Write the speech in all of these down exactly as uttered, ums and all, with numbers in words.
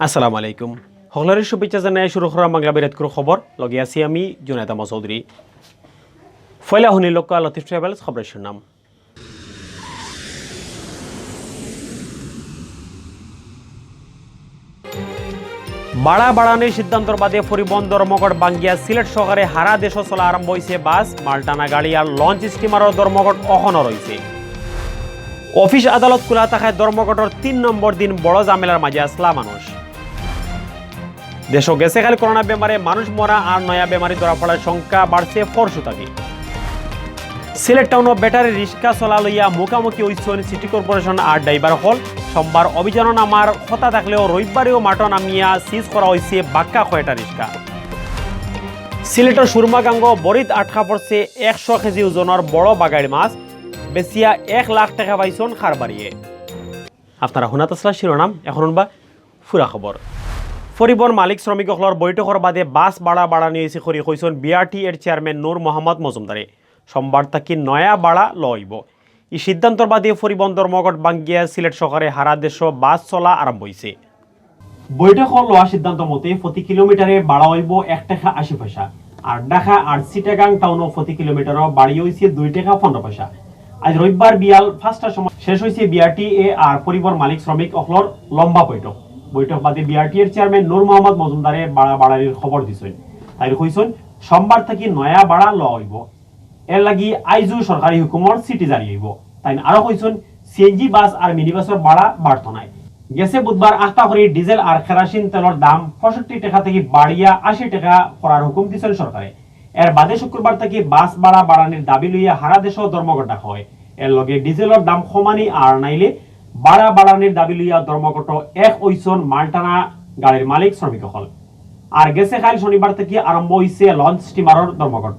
আসসালামু আলাইকুম। হকলরে শুভেচ্ছা জানাই শুরু করার বাংলা বিরাটকুর খবর। লগে আছি আমি জুনায়েদ আহমদ চৌধুরী। ফয়লা হুনি লক্কা লতিফ ট্রাভেলস খবরের শিরোনাম। ভাড়া বাড়ানির সিদ্ধান্তর বাদে পরিবহন ধর্মঘট ভাঙ্গিয়া সিলেট সহকারে হারা দেশো চলা আরম্ভ অইছে বাস, মালটানা গাড়ি আর লঞ্চ স্টিমারর ধর্মঘট অখনো রইছে। অফিস আদালত খোলা থাকায় ধর্মঘটর তিন নম্বর দিন বড় ঝামেলার মাঝে আছলা মানুষ। দেশো গেছে কাইল করোনা বেমারে মানুষ মরা আর নয়া বেমারি ধরা পড়ার সংখ্যা বাড়ছে পরশু থাকি। সিলেট টাউনো ব্যাটারি রিক্সা চলা লইয়া মুখামুখি অইছইন সিটি কর্পোরেশন আর ড্রাইভার অকল। সোমবার অভিযানো নামার কথা থাকলেও রবিবারেও মাঠো নামিয়া সিজ করা অইছে বাক্কা কয়টা রিক্সা। সিলেটর সুরমাগাঙ্গো বড়িত আটকা পড়ছে একশো কেজি ওজনর বড় বাগাইর মাছ, বেচিয়া এক লাখ টেকা পাইছইন কারবারিয়ে। আপনারা হুনাত আছলা শিরোনাম, এখন হুনবা পুরা খবর। পরিবহন মালিক শ্রমিক অকলর বৈঠকর বাদে বাস ভাড়া বাড়ানি অইছে করি কইছইন বিআরটিএর চেয়ারম্যান নূর মোহাম্মদ মজুমদারে। সোমবার থাকি নয়া ভাড়া লওয়া অইবো। ই সিদ্ধান্তর বাদে পরিবহন ধর্মঘট ভাঙ্গিয়া সিলেট সহকারে হারা দেশো বাস চলা আরম্ভ অইছে। বৈঠকো লওয়া সিদ্ধান্ত মতে প্রতি কিলোমিটারে ভাড়া অইবো এক টেকা আশি পয়সা, আর ঢাকা আর চিটাগাং টাউনো প্রতি কিলোমিটারো বাড়ি অইছে দুই টেকা পনেরো পয়সা। আইজ রবিবার বিয়াল পাঁচটার সময় শেষ অইছে বিআরটিএ আর পরিবহন মালিক শ্রমিক অকলর লম্বা বৈঠক। বৈঠক বাদে বিআরটিএর চেয়ারম্যান নূর মোহাম্মদ মজুমদারে ভাড়া বাড়ানির খবর দিছইন। তাইন কইছইন, সোমবার থাকি নয়া ভাড়া লওয়া অইবো। এর লাগি আইজও সরকারি হুকুমর চিঠি জারি অইবো। তাইন আরো কইছইন, সিএনজি বাস আর মিনি বাসর ভাড়া বাড়তো নায়। গেছে বুধবার আখতা করি ডিজেল আর কেরাসিন তেলর দাম পঁয়ষট্টি টেকা থাকি বাড়িয়া আশি টেকা করার হুকুম দিছইন সরকারে। এর বাদে শুক্রবার থাকি বাস ভাড়া বাড়ানির দাবি লইয়া হারা দেশো ধর্মঘট ডাকা অয়। এর লগে ডিজেলর দাম কমানি আর নাইলে ভাড়া বাড়ানির দাবি লইয়া ধর্মঘটো এক অইছইন মালটানা গাড়ির মালিক শ্রমিক অকল। আর গেছে কাইল শনিবার থাকি আরম্ভ অইছে লঞ্চ স্টিমারর ধর্মঘট।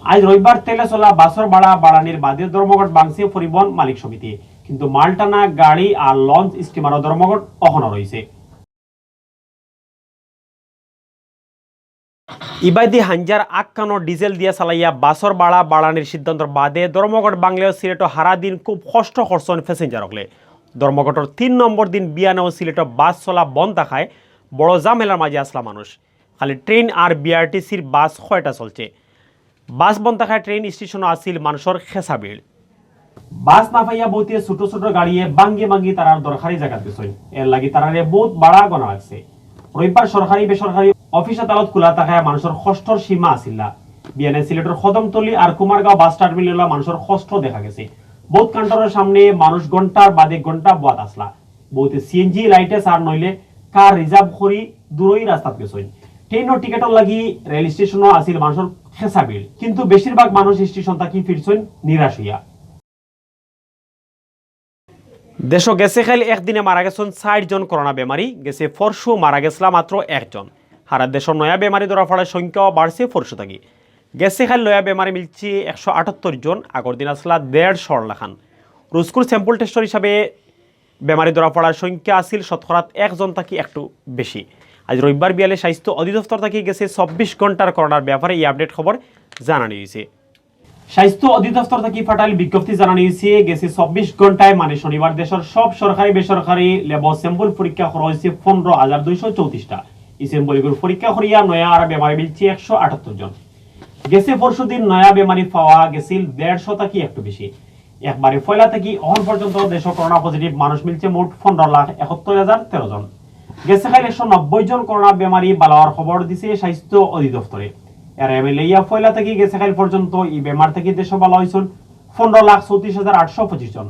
আইজ রবিবার তেলে চলা বাসর ভাড়া বাড়ানির বাদে ধর্মঘট ভাঙছে পরিবহন মালিক সমিতি, কিন্তু মালটানা গাড়ি আর লঞ্চ স্টিমারর ধর্মঘট অখনো রইছে। ইবাদি হাঞ্জার আক্কানো ডিজেল দিয়া চালাইয়া বাসর ভাড়া বাড়ানির সিদ্ধান্তর বাদে ধর্মঘট ভাঙলেও সিলেটো হারা দিন খুব কষ্ট করছইন প্যাসেঞ্জার অকলে। ধর্মঘটর তিন নম্বর দিন বিয়ানেও সিলেটো বাস চলা বন্ধ থাকায় বড় ঝামেলার মাঝে আছলা মানুষ। খালি ট্রেন আর বিআরটিসির বাস কয়টা চলছে। বাস বন্ধ থাকায় ট্রেন স্টেশনো আছিল মানুষর খেসা ভিড়। বাস না পাইয়া বউতে ছোট ছোট গাড়িয়ে বাঙ্গি বাঙ্গি তারার দরকারি জাগাত গেছইন। এর লাগি তারারে বউত ভাড়া গনা লাগছে। রবিবার সরকারি বেসরকারি অফিস আদালত খোলা থাকায় মানুষর কষ্টর সীমা আছিল না। বিয়ানে সিলেটর কদমতলি আর কুমারগাঁও বাস টার্মিনালো মানুষর কষ্ট দেখা গেছে। বউত কাউন্টারর সামনে মানুষ ঘন্টার বাদে ঘন্টা বওয়াত আছলা। বউতে সিএনজি লাইটে চার নইলে কার রিজার্ভ করি দূরই রাস্তাত গেছইন। ট্রেনর টিকেটর লাগি রেল স্টেশনো আছিল মানুষর খেসা ভিড়, কিন্তু বেশিরভাগ মানুষ স্টেশন থাকি ফিরছইন নিরাশ অইয়া। দেশো গেছে কাইল একদিনে মারা গেছইন চাইর জন করোনা বেমারি, গেছে পরশু মারা গেছলা মাত্র একজন। হারা দেশো নয়া বেমারি ধরা পড়ার সংখ্যাও বাড়ছে পরশু থাকি। গেছে কাইল নয়া বেমারি মিলছে একশো আটাত্তর জন, আগর দিন আছলা দেড়শোর লাখান। রুজকুর স্যাম্পল টেস্টর হিসাবে বেমারি ধরা পড়ার সংখ্যা আছিল শতকরাত একজন থাকি একটু বেশি। আইজ রবিবার বিয়ালে স্বাস্থ্য অধিদপ্তর থাকি গেছে চব্বিশ ঘন্টার করোনার ব্যাপারে ই আপডেট খবর জানানি অইছে। স্বাস্থ্য অধিদপ্তর থাকি ফাটাইল বিজ্ঞপ্তি জানানি অইছে, গেছে চব্বিশ ঘন্টায় মানে শনিবার দেশর সব সরকারি বেসরকারি ল্যাবো স্যাম্পল পরীক্ষা করা অইছে পনেরো হাজার দুইশো চৌত্রিশটা। ই স্যাম্পলগুর পরীক্ষা করিয়া নয়া আর বেমারি মিলছে একশো আটাত্তর জন। গেছে পরশু দিন নয়া বেমারি পাওয়া গেছিল দেড়শো থাকি একটু বেশি। একবারে পয়লা থাকি অখন পর্যন্ত দেশো করোনা পজিটিভ মানুষ মিলছে মোট পনেরো লাখ একাত্তর হাজার তেরো জন। গেছে কাইল একশো নব্বই জন করোনা বেমারি বালা অওয়ার খবর দিছে স্বাস্থ্য অধিদপ্তরে। এর মিলাইয়া পয়লা থাকি গেছে কাইল পর্যন্ত ই বেমার থাকি দেশো বালা অইছইন পনেরো লাখ চৌত্রিশ হাজার আটশো পঁচিশ জন।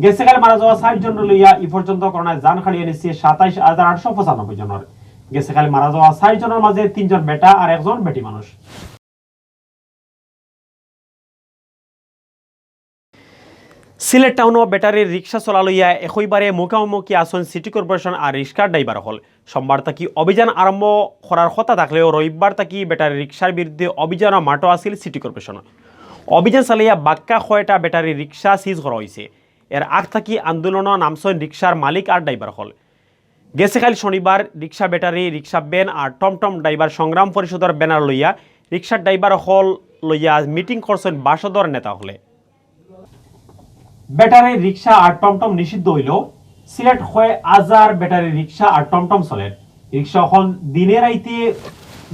গেছে কাইল মারা যাওয়া চাইর জনরে লইয়া ই পর্যন্ত করোনায় জান কাড়িয়া নিছে সাতাইশ হাজার আটশো পঁচানব্বই জনর। গেছে কাইল মারা যাওয়া চাইর জনর মাঝে তিনজন বেটা আর একজন বেটি মানুষ। সিলেট টাউনো ব্যাটারির রিক্সা চলা লইয়া একইবারে মুখামুখি আছইন সিটি কর্পোরেশন আর রিক্সার ড্রাইভার অকল। সোমবার থাকি অভিযান আরম্ভ করার কথা থাকলেও রবিবার থাকি ব্যাটারি রিক্সার বিরুদ্ধে অভিযানও মাঠো আছিল সিটি কর্পোরেশন। অভিযান চালাইয়া বাক্কা কয়টা ব্যাটারি রিক্সা সিজ করা অইছে। এর আগ থাকি আন্দোলনও নামছইন রিক্সার মালিক আর ড্রাইভার অকল। গেছে কাইল শনিবার রিক্সা ব্যাটারি, রিক্সা ভ্যান আর টমটম ড্রাইভার সংগ্রাম পরিষদর ব্যানার লইয়া রিক্সার ড্রাইভার অকল লইয়া মিটিং করছইন বাসদর নেতা অকলে। ব্যাটারি রিক্সা আর টমটম নিষিদ্ধ অইলেও সিলেট কয় হাজার ব্যাটারি রিক্সা আর টমটম চলের। রিক্সা অখন দিনে রাইতে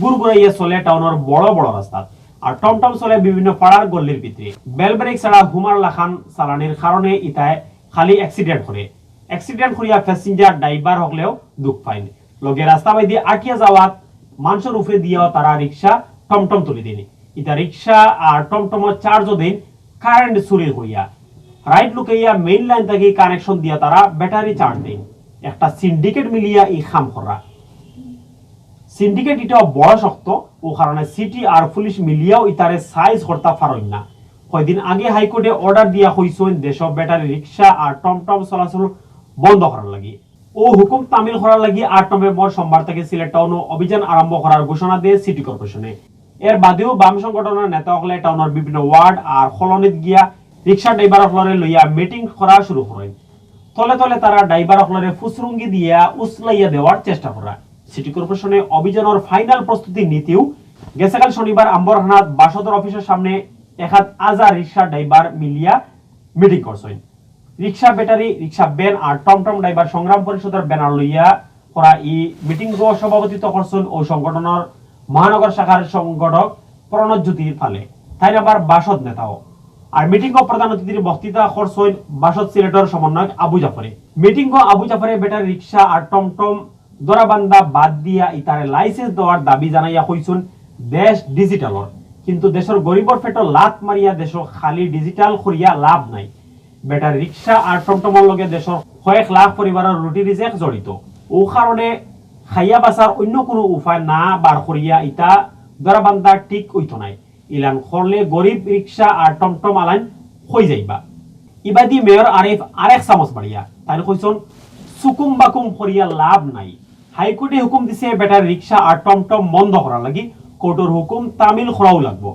ঘুরঘুরাইয়া চলে টাউনর বড় বড় রাস্তাত, আর টমটম চলে বিভিন্ন পাড়ার গল্লির ভিতরে। বেল ব্রেক ছাড়া হুমার লাখান চালানির কারণে ইতায় খালি অ্যাক্সিডেন্ট করে। অ্যাক্সিডেন্ট করিয়া প্যাসেঞ্জার ড্রাইভার হকলেও দুখ পাইন। লগে রাস্তা বাইদি আটিয়া যাওয়াত মানষর উপরে দিয়াও তারা রিক্সা টমটম তুলি দিন। ইতা রিক্সা আর টমটমর চার্জও দিন কারেন্ট চুরি করিয়া। রাইট লুকাইয়া মেইন লাইন থাকি কানেকশন দিয়া তারা ব্যাটারি চার্জ দিন। একটা সিন্ডিকেট মিলিয়া ই কাম করা। সিন্ডিকেট ইটা বড় শক্ত, ও কারণে সিটি আর পুলিশ মিলিয়াও ইতারে সাইজ করতা পারইন না। কয়দিন আগে হাইকোর্টে অর্ডার দিয়া কইছইন দেশো ব্যাটারি রিক্সা আর টমটম চলাচল বন্ধ করার লাগি। ও হুকুম তামিল করার লাগি আট নভেম্বর সোমবার থাকি সিলেট টাউনো অভিযান আরম্ভ করার ঘোষণা দেয় সিটি কর্পোরেশনে। এর বাদেও বাম সংগঠনর নেতা হকলে টাউনর বিভিন্ন ওয়ার্ড আর কলোনিত গিয়া রিক্সা ড্রাইভার হকলরে লইয়া মিটিং করা শুরু করেন। তলে তলে তারা ড্রাইভার হকলরে ফুসরুঙ্গি দিয়া উসলাইয়া দেওয়ার চেষ্টা করা। সিটি কর্পোরেশনে অভিযানর ফাইনাল প্রস্তুতি নিতেও গেছেকাল শনিবার আম্বরখানাত বাসদর অফিসর সামনে একাত হাজার রিক্সা ড্রাইভার মিলিয়া মিটিং করছইন। রিক্সা ব্যাটারি, রিক্সা ভ্যান আর টমটম ড্রাইভার সংগ্রাম পরিষদর ব্যানার লইয়া করা ই মিটিংও সভাপতিত্ব করছইন ও সংগঠনর মহানগর শাখার সংগঠক প্রণজ্যোতি পালে, তাইন আবার বাসদ নেতাও। আর মিটিংও প্রধান অতিথির বক্তৃতা করছইন বাসদ সিলেটর সমন্বয়ক আবু জাফরে। মিটিংও আবু জাফরে ব্যাটারি রিক্সা আর টমটম দরাবান্দা বাদ দিয়া ইতারে লাইসেন্স দেওয়ার দাবি জানাইয়া কইছইন দেশ ডিজিটালর, কিন্তু দেশর গরিবর পেটো লাত মারিয়া দেশো খালি ডিজিটাল করিয়া লাভ নাই। ব্যাটারি রিক্সা আর টমটমর লগে দেশর কয়েক লাখ পরিবারর রুটি রিজেক জড়িত। ও কারণে খাইয়া বাঁচার অন্য কোনো উপায় না বার করিয়া ইতা দরাবান্দা ঠিক অইতো নায়। ইলান করলে গরিব রিক্সা আর টমটম আলাইন কই যাইবা। ইবাদি মেয়র আরিফ আরেক চামচ বাড়িয়া তাইন কইছইন, সুকুম বাকুম করিয়া লাভ নাই। হাইকোর্টে হুকুম দিছে ব্যাটারি রিক্সা আর টমটম বন্ধ করার লাগি, কোর্টর হুকুম তামিল করাও লাগবো।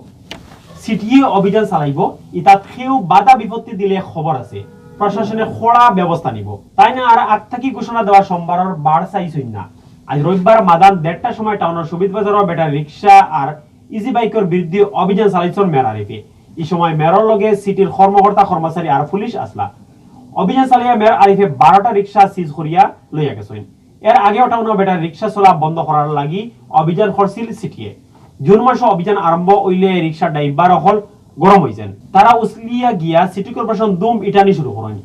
সিটিয়ে অভিযান চালাইবো, ইতাত কেউ বাধা বিপত্তি দিলে খবর আছে, প্রশাসনে কড়া ব্যবস্থা নিবো। তাইন আর আগ থাকি ঘোষণা দেওয়া সোমবারর বার চাইছইন না। আজ রবিবার মাদান দেড়টার সময় টাউনর সুবিধ বাজারর ব্যাটারি রিক্সা আর ইজি বাইকর বিরুদ্ধে অভিযান চালাইছইন মেয়র আরিফে। ই সময় মেয়রর লগে সিটির কর্মকর্তা কর্মচারী আর পুলিশ আসলা। অভিযান চালাইয়া মেয়র আরিফে বারোটা রিক্সা সিজ করিয়া লইয়া গেছইন। এর আগেও টাউনো ব্যাটারি রিক্সা চলা বন্ধ করার লাগি অভিযান করছিল সিটিয়ে। জুন মাসো অভিযান আরম্ভ অইলে রিক্সা ড্রাইভার অকল গরম অইছইন। তারা উছলিয়া গিয়া সিটি কর্পোরেশন দুম ইটানি শুরু করইন।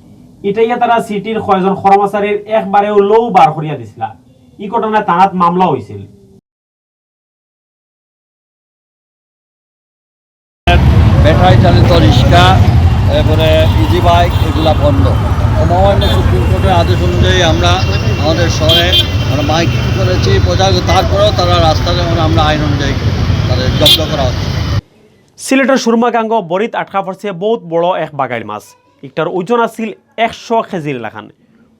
ইটাইয়া তারা সিটির কয়জন কর্মচারীর একবারেও লৌ বার করিয়া দিছিলা। ই ঘটনায় থানাত মামলা অইছিল। ব্যাটারি চালিত রিক্সা, এরপরে ইজি বাইক, এগুলা বন্ধ। তো মহামান্য সুপ্রিম কোর্টের আদেশ অনুযায়ী আমরা আমাদের শহরে আমরা মাইকিং করেছি, প্রচার, তারপরেও তারা রাস্তায়, মানে, আমরা আইন অনুযায়ী তাদের জব্দ করা হচ্ছে। সিলেটর সুরমাগাঙ্গ বরিত আটকা পড়ছে বহুত বড় এক বাগাইল মাছ। ইকটার ওজন আছিল একশো কেজির লাখান।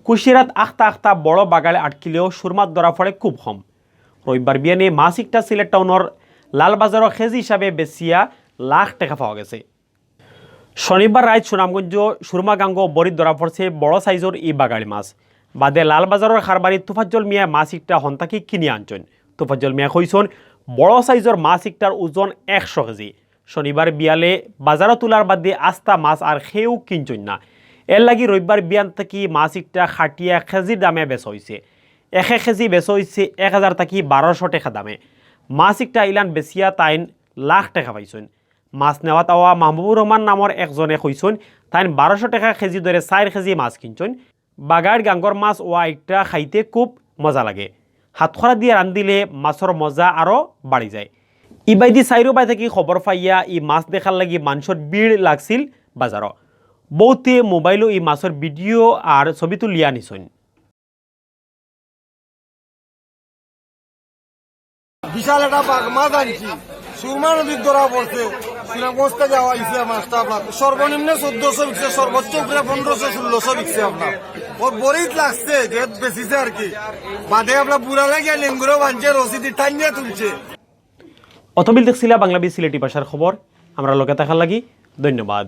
কুশিয়ারাত আখতা আখতা বড় বাগাইল আটকিলেও সুরমাত ধরা পড়ে খুব কম। রবিবার বিয়ানে মাছ ইকটা সিলেট টাউনর লালবাজারো কেজি হিসাবে বেচিয়া লাখ টেকা পাওয়া গেছে। শনিবার রাইত সুনামগঞ্জ সুরমাগাঙ্গ বরিত ধরা পড়ছে বড় সাইজর ই বাগাইল মাছ। বাদে লালবাজারর কারবারি তুফাজ্জল মিয়ায় মাছ ইকটা হন্তাকি কিনিয়া আনছইন। তুফাজ্জল মিয়ায় কইছইন, বড় সাইজর মাছ ইকটার ওজন একশো কেজি। শনিবার বিয়ালে বাজারো তুলার বাদে আস্তা মাছ আর কেউ কিনছইন না। এর লাগি রবিবার বিয়ান থাকি মাছ ইকটা কাটিয়া কেজির দামে বেচা অইছে। এক এক কেজি বেচা অইছে এক হাজার থাকি বারোশো টেকা দামে। মাছ ইকটা ইলান বেচিয়া তাইন লাখ টেকা পাইছইন। মাছ নেওয়াত আওয়া মাহবুবুর রহমান নামর একজনে কইছইন, তাইন বারোশো টেকা কেজি দরে চাইর কেজি মাছ কিনছইন। বাগাইর গাঙ্গর মাছ ওয়া ইকটা খাইতে খুব মজা লাগে। হাতখরা দিয়া রান্ধিলে মাছর মজা আরো বাড়ি যায়। ইবাইদি চাইরো বায় থাকি খবর পাইয়া ই মাছ দেখার লাগি মানষর ভিড় লাগছিল বাজারো। বউতে মোবাইলো ই মাছর ভিডিও আর ছবি তুলিয়া নিছইন। বিশাল একটা বাঘ মাছ আনছি, সুরমা নদীত ধরা পড়ছে। সুনামগঞ্জ থেকে আওয়া হইছে মাছটা আপনার। সর্বনিম্ন চোদ্দশো বিকছে, সর্বোচ্চ উপরে পনেরোশো ষোলোশো বিকছে আপনার। ও বরিত লাগছে, যে বেচিছে আর কি। বাদে আপনার বুড়া লাগিয়া লেঙ্গুরো বানছে, রশি দি টানিয়া তুলছে। অতবিল দেখছিলা বাংলাবি সিলেটি ভাষার খবর। আমরা লগে থাকার লাগি ধন্যবাদ।